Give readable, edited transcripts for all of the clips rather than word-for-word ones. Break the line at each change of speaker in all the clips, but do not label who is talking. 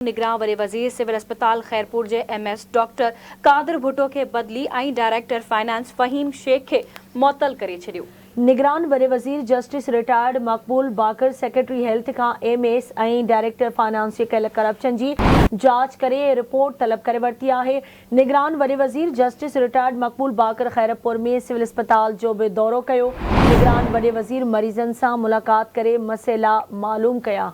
نگران وڏي وزير سول اسپتال خيرپور جي M S doctor Qadir Bhutto کي بدلي ۽ ڊائريڪٽر فنانس فهيم شيخ کي معطل ڪري ڇڏيو.
نگران وڏي وزير justice retired Maqbool Baqar secretary health کان ايم ايس ۽ ڊائريڪٽر فنانس جي ڪيل ڪرپشن جي جاچ ڪري رپورٽ طلب ڪري ورتي آهي. نگران وڏي وزير justice retired Maqbool Baqar Khairpur ۾ civil اسپتال جو به دورو ڪيو. نگران وڏي وزير مريضن سان ملاقات ڪري مسئلا معلوم ڪيا.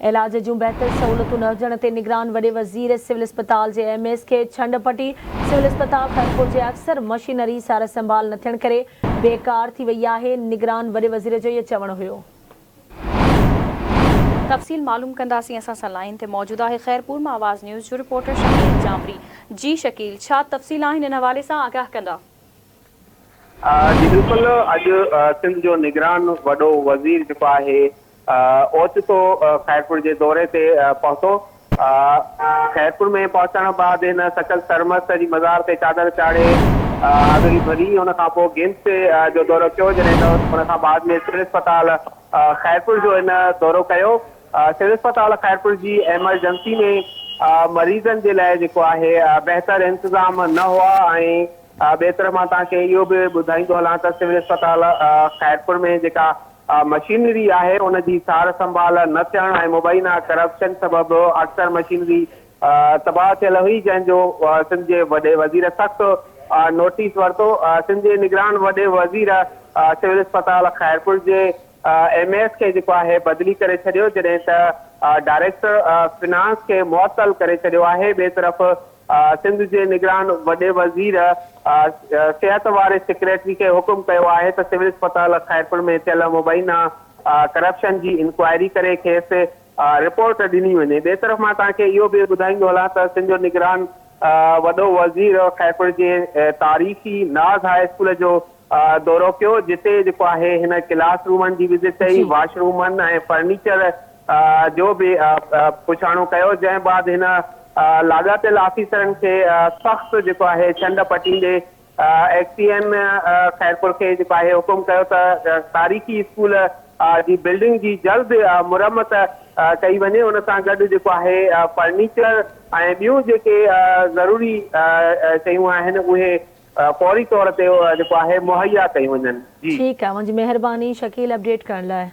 علاج جون بهتر سهولتون نه هجڻ تي نگران وڏي وزير سول اسپتال جي ايم ايس کي ڇنڊ پٽي سول اسپتال خيرپور جي اڪثر مشينري سار سنڀال نه ٿيڻ ڪري بيڪار ٿي وئي آهي، نگران وڏي وزير جو اهو چوڻ هيو.
تفصيل معلوم ڪنداسين اسان سان لائين تي موجود آهي خيرپور مان آواز نيوز جو رپورٽر شڪيل جانوري جي شڪيل ڇا تفصيل آهن ان حوالي سان آگاهه ڪندا.
جي بلڪل اڄ سنڌ جو نگران وڏو وزير جيڪو آهي اوچتو خيرپور جي دوري تي پهتو. خيرپور ۾ پهچڻ بعد هن سچل سرمست جي مزار تي چادر چاڙهي حاضري ڀري ان کان پوء گيمس جو دورو ڪيو جڏهن ته ان کان بعد ۾ سول اسپتال خيرپور جو هن دورو ڪيو. سول اسپتال خيرپور جي ايمرجنسي ۾ مريضن جي لاء جيڪو آهي بهتر انتظام نه هئا ۽ ٻئي طرف مان توهان کي اهو به ٻڌائيندو هلان ته سول اسپتال خيرپور ۾ جيڪا مشينري آهي ان جي سار سنڀال نه ٿيڻ ۽ مبينا ڪرپشن سبب اڪثر مشينري تباهه ٿيل هئي جنهن جو سنڌ جي وڏي وزير سخت نوٽيس ورتو. سنڌ جي نگران وڏي وزير سول اسپتال خيرپور جي ايم ايس کي جيڪو آهي بدلي ڪري ڇڏيو جڏهن ته ڊائريڪٽر فنانس کي معطل ڪري ڇڏيو آهي ٻئي طرف سنڌ جي نگران وڏي وزير صحت واري سيڪريٽري کي حڪم ڪيو آهي ته سول اسپتال خيرپور ۾ ٿيل مبينا ڪرپشن جي انڪوائري ڪري کيس رپورٽ ڏني وڃي. ٻئي طرف مان توهان کي اهو به ٻڌائيندو هلان ته سنڌ جو نگران وڏو وزير خيرپور جي تاريخي ناز هاء اسڪول جو دورو ڪيو جتي جيڪو آهي هن ڪلاس رومن جي وزٽ ڪئي، واش رومن ۽ فرنيچر جو به پڇاڻو ڪيو جنهن بعد هن لاڳاپيل آفيسرن کي سخت جيڪو آهي ڇنڊ پٽيندي ايڪس اي اين خيرپور کي جيڪو آهي حڪم ڪيو ته تاريخي اسڪول جي بلڊنگ جي جلد مرمت ڪئي وڃي ان سان گڏ جيڪو آهي فرنيچر ۽ ٻيون جيڪي ضروري شيون آهن اهي فوري طور تي جيڪو آهي مهيا ڪيون وڃن جي.
ٺيڪ آ اوهان جي مهرباني شڪيل اپڊيٽ ڪرڻ لاء.